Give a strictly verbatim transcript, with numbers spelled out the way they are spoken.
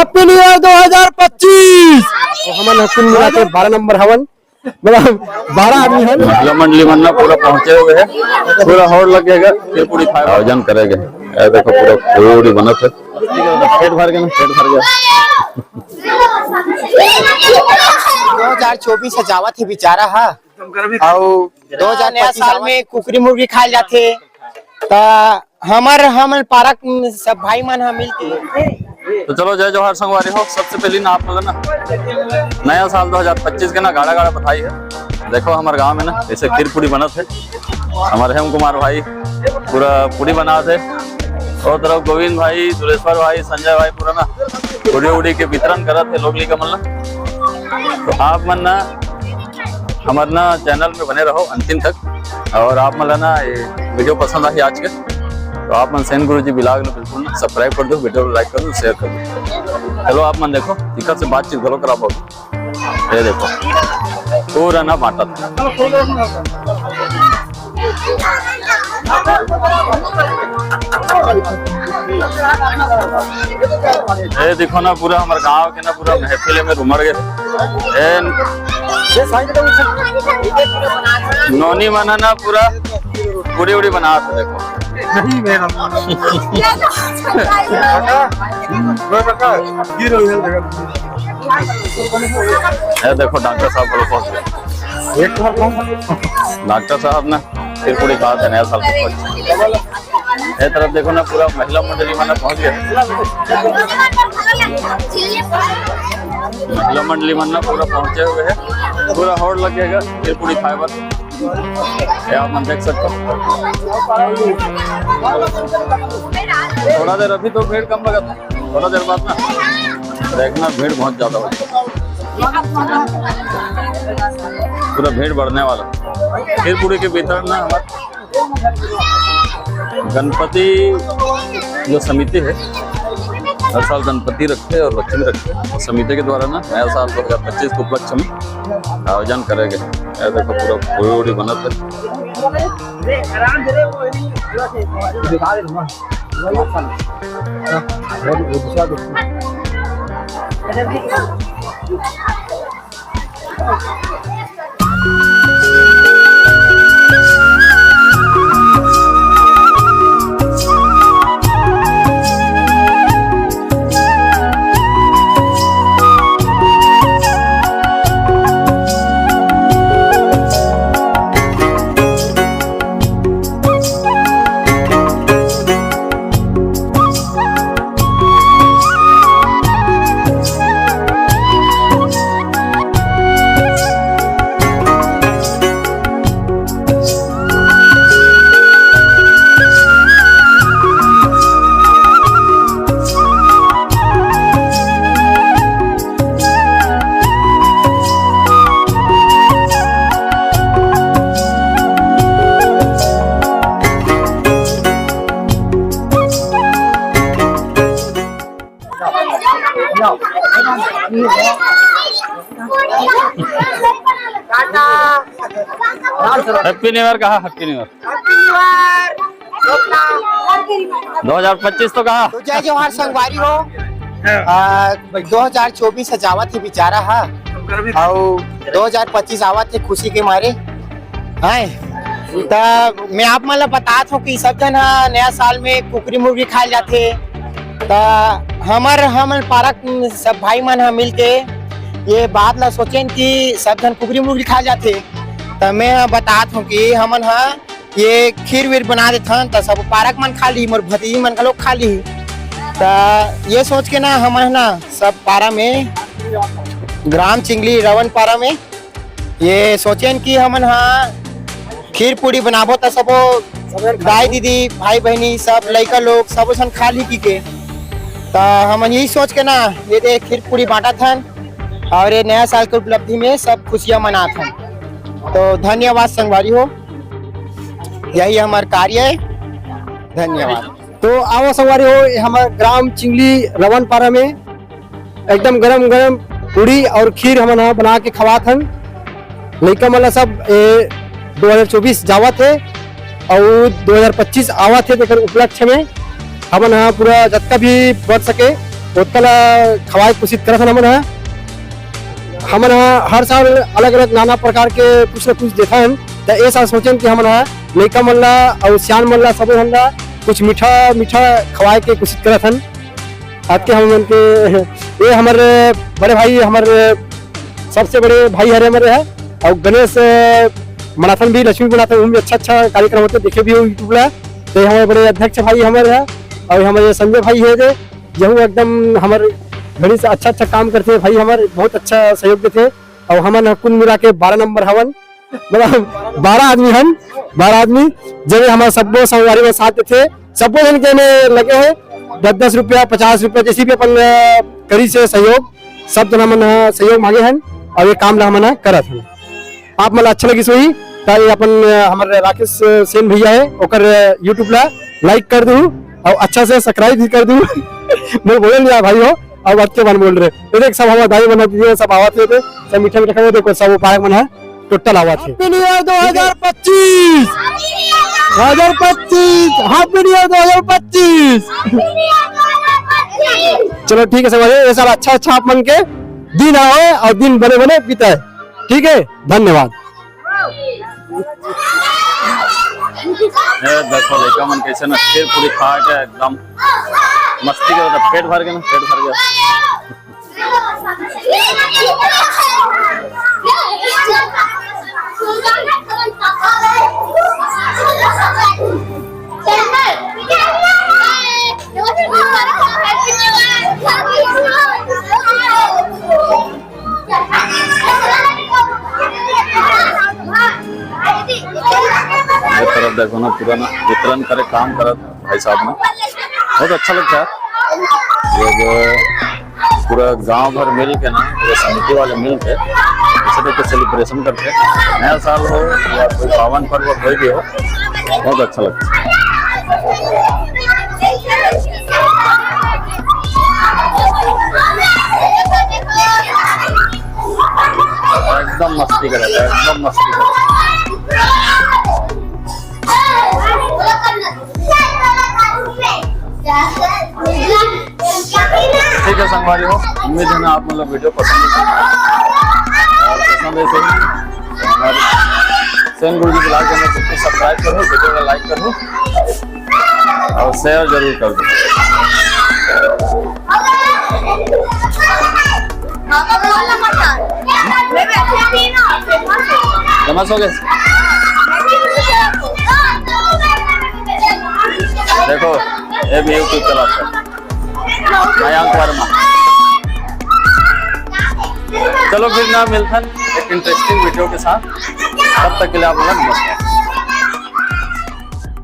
Happy New Year दो हज़ार पच्चीस। तो हमन ह कुल मिला के बारह नंबर हवन, मतलब बारह आदमी हन। महिला मंडली मन ना पूरा पहुंचे हुए हैं, पूरा होड़ लग गएगा, खीर पूरी खाए आयोजन करेंगे। ये देखो पूरा पूरी बनत है, पेट भर गया ना, पेट भर गया। दो हज़ार चौबीस ह जावत हे बेचारा हा, अउ दो हज़ार नया साल में कुकरी मुर्गी खाए जाथे, त हमर, हमन पारक सब भाई मन ह मिलके। तो चलो, जय जोहार संगवारी हो। सबसे पहली ना आप लोग ना नया साल दो हज़ार पच्चीस के ना गाड़ा गाड़ा बधाई है। देखो हमारे गांव में ना ऐसे खीर पूरी बनत है, हमारे हेम कुमार भाई पूरा पूरी बनात है, और तरफ गोविंद भाई, दुलेश्वर भाई, संजय भाई पूरा ना पूरी उड़ी के वितरण करत है लोग लइका मन ला। तो आप मन ना हमारे ना चैनल में बने रहो अंतिम तक, और आप मन ला ना ये वीडियो पसंद आई आज के, तो आप मन सेन गुरुजी vlog ला बिल्कुल ना subscribe कर दो, वीडियो ला like कर दो, share कर दो। चलो आप मन देखो, दिक्कत से बातचीत घलो करा पाओ। ये देखो पूरा ना बांटत। ये देखो ना, पूरा हमारे गांव के ना पूरा महफिल में उमड़ गए। ए, नोनी मना ना पूरा पूरी उड़ी बनात है, देखो। नहीं, मेरा। ये देखो, डॉक्टर साहब घलो पहुंच गए। एक बार कौन? डॉक्टर साहब ना खीर पूरी खात है नया साल के पक्ष। ये तरफ देखो ना, पूरा महिला मंडली मन पहुंच गए। महिला मंडली मन ना पूरा पहुंचे हुए हैं, पूरा होड़ लग गएगा खीर पूरी खाए बर। ये आप मन देख सकते हो। थोड़ा देर अभी तो भीड़ कम लगा था, थोड़ा देर बाद ना देखना भीड़ बहुत ज्यादा हो जाएगा। पूरा भीड़ बढ़ने वाला। खीर पूरी के वितरण ना हमारे गणपति जो समिति है, हर साल गणपति रखते हैं और लक्ष्मी रखते हैं। समिति के द्वारा ना नया साल दो हज़ार पच्चीस के उपलक्ष्य में आयोजन करे गए। ये देखो पूरा पूरी उड़ी बनत है। Happy New Year कहा, Happy New Year। दो हज़ार पच्चीस तो कहा। तो जय जोहार संगवारी हो। आ, दो हज़ार चौबीस ह जावत हे बेचारा हा, अउ दो हज़ार पच्चीस आवत हे खुशी के मारे। हैं, त मैं आप मन ला बतात हूँ कि सब झन ह नया साल में कुकरी मुर्गी खाए जाथे। त हमर, हमन पारक सब भाई मन ह मिलके ये बात ला सोचेन कि सब झन कुकरी मुर्गी खाए जाथे। त मैं ह बतात हूँ कि हमन ह ये खीर वीर बना देथन, त सब पारक मन खा ली, मोर भतीजी मन घलो खा ली। त ये सोच के ना हमन ह ना सब पारा में, ग्राम चिंगली रवन पारा में ये सोचेन कि हमन ह खीर पूड़ी बनाबो, त सबो दाई दीदी, भाई बहिनी, सब लइका लोग, सबो झन खा ली की के। त हमन यही सोच के ना ये दे खीर पूड़ी बांटत हन, और ये नया साल के उपलब्धि में सब खुशियां मनात हन। तो धन्यवाद संगवारी हो, यही हमर कार्य है। धन्यवाद। तो आवो संगवारी हो, ये हमर ग्राम चिंगली रवन पारा में एकदम गरम गरम पूड़ी और खीर हमन ह बना के खवात हन। लइका मन ला सब ए, दो हज़ार चौबीस जावत हे और दो हज़ार पच्चीस आवत हे, तेकर उपलक्ष्य में हमन ह पूरा जतका भी बढ़ सके ओतका ला खवाए के कोशिश करत हन हमन ह। हमन ह हर साल अलग-अलग नाना प्रकार के कुछ न कुछ देथन, त ए साल सोचेन कि हमन ह लइका मन ला अउ सियान मन ला, सबो झन ला कुछ मीठा, मीठा खवाए के कोशिश करत हन। आज के हमन के, ये हमर बड़े भाई, हमर सबसे बड़े भाई हरे हमर ह, अउ गणेश, अ, मनाथन भी, लक्ष्मी मनाथन, उनमें अच्छा-अच्छा कार्यक्रम होथे, देखे भी हो YouTube ला। त ये हमर बड़े अध्यक्ष भाई हमर ह, अउ हमर ये संजय भाई हे जे, यहू एकदम हमर घड़ी से अच्छा-अच्छा काम करथे भाई, हमर बहुत अच्छा सहयोग देथे। अउ हमन ह कुल मिला के बारह नंबर हवन, मतलब बारह आदमी हन, बारह आदमी, जब हमर सब्बो संगवारी मन साथ देथे, सब्बो झन के एमे लगे हे, दस दस रुपया, पचास रुपया, जैसे भी अपन, अ, करी से सहयोग, सब झन हमन ह सहयोग मांगे हन, अउ ये काम ला हमन ह करत हन। आप मन ला अच्छा लगिस होही, त ये अपन, अ, हमर राकेश सेन भैया हे, ओकर, अ, YouTube ला like कर दू, अउ अच्छा से subscribe भी कर दू। मैं बोले नहीं यार भाई हो, अब अतके मन बोल रहे। ये देख, सब हमर दाई मन ह, दीदी मन सब आवत हे, सब मीठा मीठा खाए, देखो सब पायक मन ह। Total आवत हे। Happy New Year दो हज़ार पच्चीस। दो हज़ार पच्चीस, Happy New Year दो हज़ार पच्चीस। चलो ठीक है संगवारी, ये साल अच्छा अच्छा आप मन के दिन आवे अउ दिन बने बने बिताए। ठीक है, धन्यवाद। ये देखो लइका मन कैसे ना खीर पूरी खा के एकदम मस्ती करत हे, पेट भर गया ना, पेट भर गया। ये तरफ देखो ना, पूरा ना वितरण करे काम करत भाई साहब ना, बहुत अच्छा लगता है। ये जो पूरा गांव भर मिल के ना, पूरे समिति वाले मिल के इसे तो celebration करते हैं। नया साल हो या कोई पावन पर्व कोई भी हो, बहुत अच्छा लगता है। एकदम मस्ती करत हे, एकदम मस्ती करत हे। ठीक है संगवारी हो, उम्मीद है ना आप मतलब video पसंद है। अउ पसंद है तो हमारे सेन गुरुजी vlog channel को subscribe करो, video को like करो अउ share जरूर कर दो। फेमस हो गए। देखो, ये भी YouTube चलाता है, मयंक वर्मा। चलो फिर ना मिलथन एक interesting video के साथ, तब तक के लिए आप लोग नमस्कार।